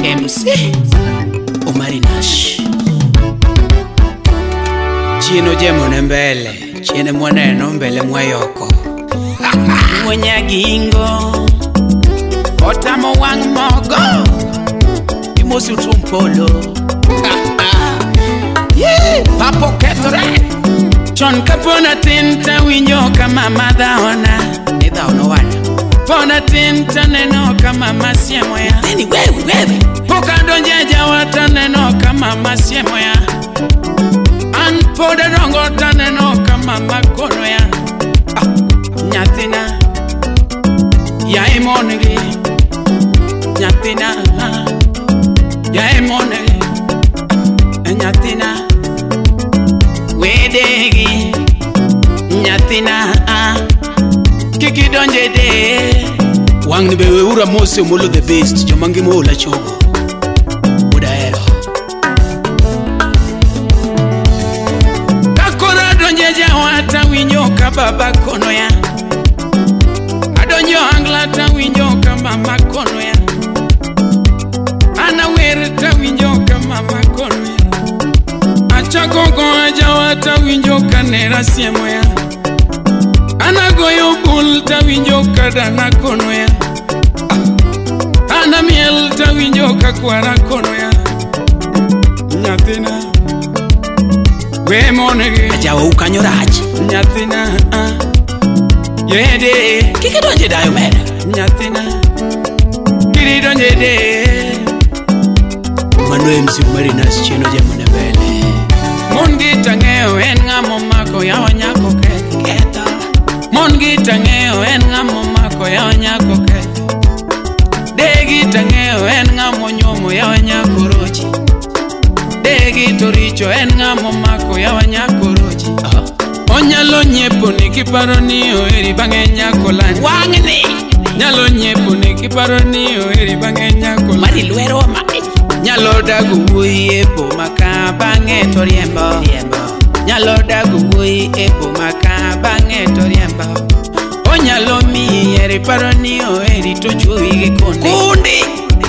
MC Omari Nash. Chino jemo ne mbele, chiene mwaneno mbele mwayoko. Mwenyagingo otamo wang' mogo imosi utumpolo. Yeah, papo kethore. Chon kapona tin tawinjo kama madhaona. Ni dhaono wana. Pona tin taneno kama masiemo ya. Nini wewe wewe. Poka donje jawa taneno kama masiemo ya. An poda dongo taneno kama makono ya. Ah, nyathina ya imonegi. Nyathina ya imonegi. Nyathina wedegi. Nyathina kiki donje de. Wang' ni bewe ura mose omolo the best. Jomangima ola chogo udaero. Kakora donje jawa tawinjo ka baba kono ya. Adonjo angla tawinjo ka mama kono ya. Ana wer tawinjo ka mama kono ya. Achako goa jawa tawinjo ka nera siemo ya. Anagoyo bul tawinjo ka dana kono ya. Ana miel tawinjo ka kwara kono ya. Nyathina we monegi. Ajawa ukanyo rach. Nyathina yede kik idonje dayo mera. Nyathina kik idonje de. Mano MC Omari Nash chieno jemo ne mbele. Mon gi tang'eyo en ng'amo mako yawa nyako ketho. Mon gi tang'eyo en ng'amo mako yawa nyako ketho. Degi tang'eyo en ng'amo nyuomo yawa nyako rochi. Degi to richo en ng'amo mako yawa nyako rochi. Onyalo nyiepo ni kiparo ni oheri bang'e nyako landi. Wang'ni nyalo nyiepo ni kiparo ni oheri bang'e nyako landi. Mari lwero ma nyalo dago wuoyi e boma ka bang'e to riembo. Nyalo dago wuoyi e boma ka bang'e to riembo. Onyalo miyi heri paro ni oheri to chuoyi gi konde. Kundi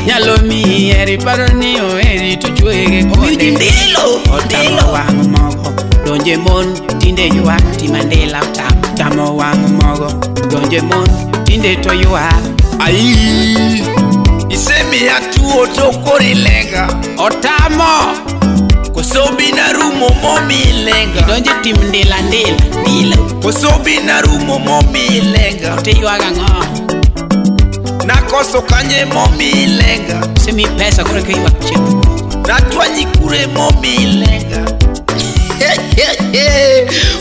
nyalo miyi heri paro ni oheri to chuoyi gi konde. Ndilo otamo wang' mogo donje mon tinde ywak timandela otamo. Tamo wang' mogo donje mon tinde to ywak. Ai isemiya tuo to koro ilenga. Otamo koso bina rumo momi ilenga. Donje tim ndila ndila ndila. Koso bina rumo momi ilenga. Te ywak ang'o? Nakoso kanye momi ilenga. Osemiyi pesa koro eka ywak chieng'. Natwanyi kure momi ilenga.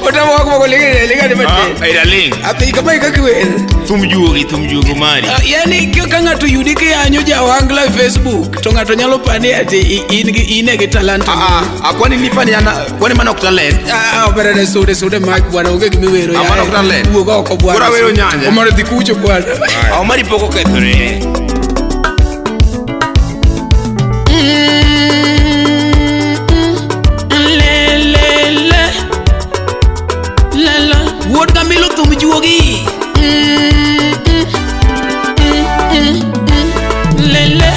Otamo wang' mogo ligani matin. Ah, darling. Api kama kaka iwer. Thum juogi mari. Yani ka ng'ato yudi kiyanyo jawangla e Facebook to ng'ato nyalo pani ati in gi ine gi talanta. Kwani nipani ana kwani mano ok talent. Opera ne sude sude mak bwana onge gima iwero ya. Mano ok talent. Wuog oko bwana. Koro awero nyanya. Omar dhi kucho bwana. Omari pok okethore. Le le le. La la. Wuod Kamilo thum juogi. Lele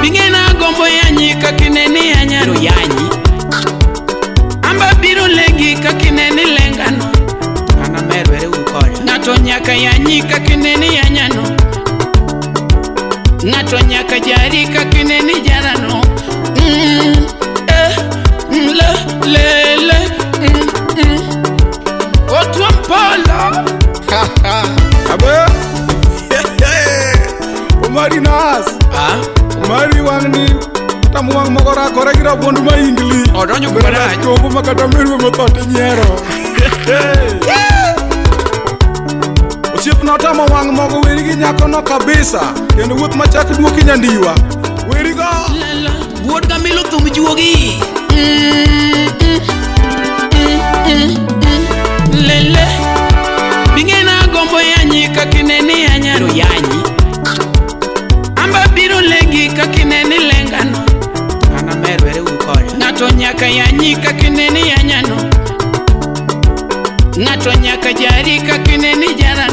bingena gombo yanyi kakineni yanyano yanyi. Amba biro lengi kakineni lengano. Ana merwere ukore. Ng'ato nyaka yanyi kakineni yanyano. Ng'ato nyaka jari kakineni jarano. Le le le. Otwampolo. Abe Omari Nash. Ah? Omari wang'ni tamo wang' moko rakore gi rabuond maingli. Odonjo kuma rach. Chopo ma kata merwe motho tinyiero. Osiepna otamo wang' mogo weri gi nyakono kabisa. Kendo wuoth machak duoki nyandiwa. Weri go. Wuod Kamilo thum juogi. Lele bingena gombo yanyi kakineni yanyano yanyi. Amba biro lengi kakineni lengano. Ana merwere ukore. Ng'ato nyaka yanyi kakineni yanyano. Ng'ato nyaka jari kakineni jarano.